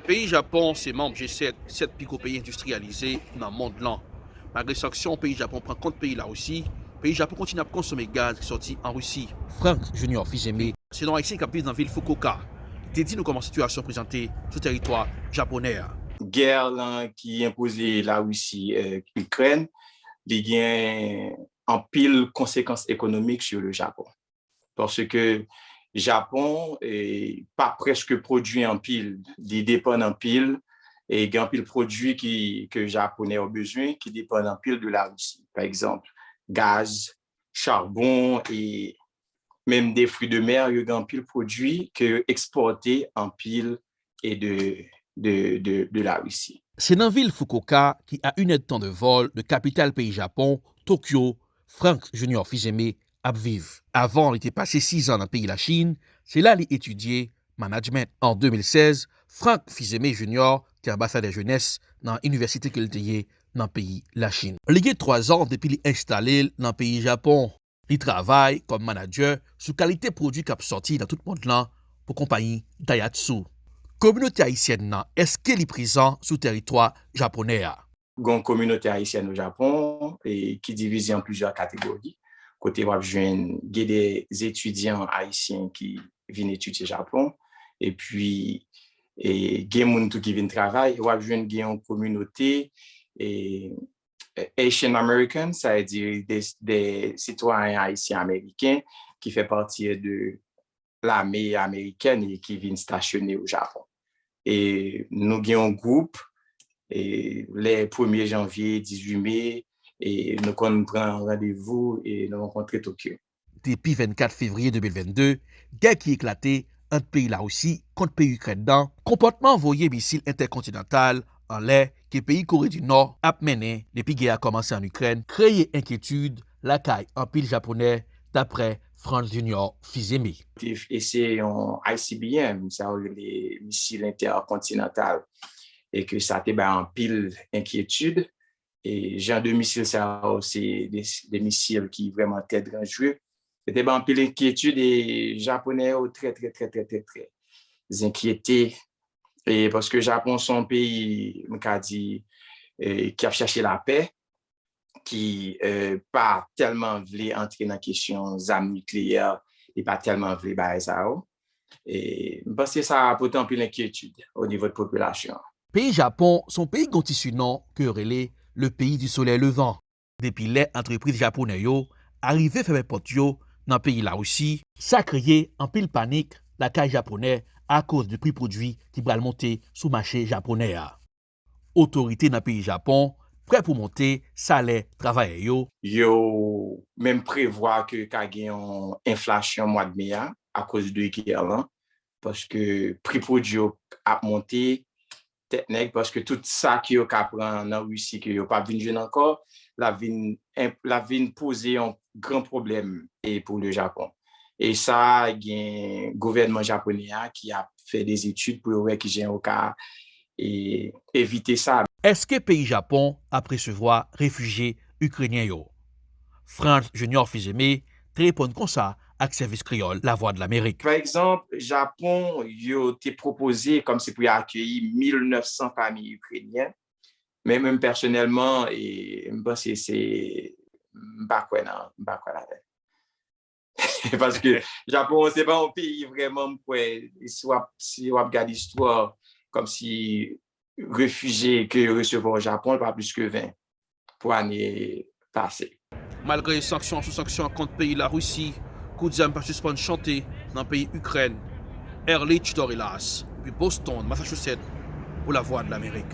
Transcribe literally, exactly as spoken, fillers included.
Peyi Japon se manm G sèt, sèt pi gwo peyi endistriyalize nan mond lan. Malgre sanksyon peyi Japon pran kont peyi Larisi, peyi Japon kontinye ap konsome gaz ki sòti an Risi. Frank Junior Fils-Aimé, se yon Ayisyen k ap viv nan vil Fukuoka, te di nou kòman sitiyasyon prezante sou tèritwa japonè a. Gè lan ki enpoze Larisi, eh, Ikrèn, li gen anpil konsekans ekonomik sou le Japon. Paske Japon, eh, pa prèske pwodui anpil, li depann anpil, e gen anpil pwodui ki, ke Japonè yo bezwen ki depann anpil de Larisi. Pa egzanp, gaz, chabon, e menm de fruits de mer, yo gen anpil pwodui ke yo ekspòte anpil e de, de, de, de Larisi. Se nan vil Fukuoka, ki a inèdtan de vòl de kapital peyi Japon, Tokyo, Frank Junior Fils-Aimé ap viv. Avan li te pase sizan nan peyi Lachin, se la li etidye management. An de mil sèz, Frank Fils-Aimé Junior te anbasadè jenès nan inivèsite ke l te ye nan peyi Lachin. Li gen twa zan depi li enstale l nan peyi Japon. Li travay kòm manadjè sou kalite pwodui k ap sòti nan tout mond lan pou konpayi Daihatsu. Kominote ayisyèn nan, èske li prezan sou tèritwa japonè a? Gen yon kominote ayisyèn o Japon, e, ki divize an plizyè kategori, kote w ap jwenn gen de etidyan ayisyen ki vin etidye Japon, epi, e, gen moun tou ki vin travay, w ap jwenn gen yon kominote, e, Asian American, sa vle di de, de sitwayen ayisyen ameriken ki fè pati de lame amerikèn e ki vin stasyone o Japon. E nou gen yon gwoup, e lè premye janvye, dizuit me, e nou konn pran randevou e nou rankontre Tokyo. Depi vennkat fevriye de mil vennde, gè ki eklate ant peyi Larisi kont peyi Ikrèn nan, konpòtman voye misil entèkontinantal anlè ke peyi Kore di Nò ap mennen depi gè a kòmanse an Ikrèn, kreye enkyetid lakay anpil Japonè, daprè Franz Junior Fils-Aimé. Te eseye yon I C B M, sa yo rele misil entèkontinantal, e ke sa te bay anpil enkyetid. E jan de misil sa yo, se de, de misil ki vrèman trè danjere. Yo te bay anpil enkyetid e Japonè yo trè, trè, trè, trè, trè, trè enkyete. E paske Japon se yon peyi, m ka di, e, ki ap chache lapè, ki, e, pa tèlman vle antre nan kesyon zam nikleyè, li pa tèlman vle bagay sa yo. E m panse sa pote anpil enkyetid o nivo de popilasyon an. Peyi Japon se yon peyi ki gen yon ti sinon ke yo rele le pays du soleil levant. Depi lè antrepriz japonè yo arive fèmen pòt yo nan peyi Larisi, sa kreye anpil panik lakay Japonè akoz de pri pwodui ki pral monte sou mache japonè a. Otorite nan peyi Japon prè pou monte salè travayè yo. Yo menm prevwa ke ka gen yon enflasyon mwa de me a akoz de gè lan, paske pri pwodui yo ap monte, tèt nèg, paske tout sa ke yo ka pran nan Risi ke yo p ap vin jwenn ankò, l ap vin, l ap vin poze yon gran pwoblèm e pou le Japon. E sa, gen gouvènman japonè a ki ap fè de etid pou yo wè kijan yo ka, e, evite sa. Èske peyi Japon ap resevwa refijye ikrenyen yo? Franz Junior Fils-Aimé te reponn konsa ak sèvis kreyòl Lavwadlamerik. Pa egzanp, Japon, yo te pwopoze kòmsi pou yo akeyi mil nèf san fanmi ikrenyen. Men mwen pèsonèlman, e, m panse se, m pa kwè nan, m pa kwè ladan l. Paske Japon, se pa yon peyi vrèman, m kwè, si w ap, si w ap gade istwa, kòmsi refijye ke yo resevwa o Japon, pa plis ke ven pou ane pase. Malgre sanksyon sou sanksyon kont peyi Larisi, kout zam pa sispann chante nan peyi Ikrèn. Erlich Dorilas, depi Boston, Massachusetts, pou Lavwadlamerik.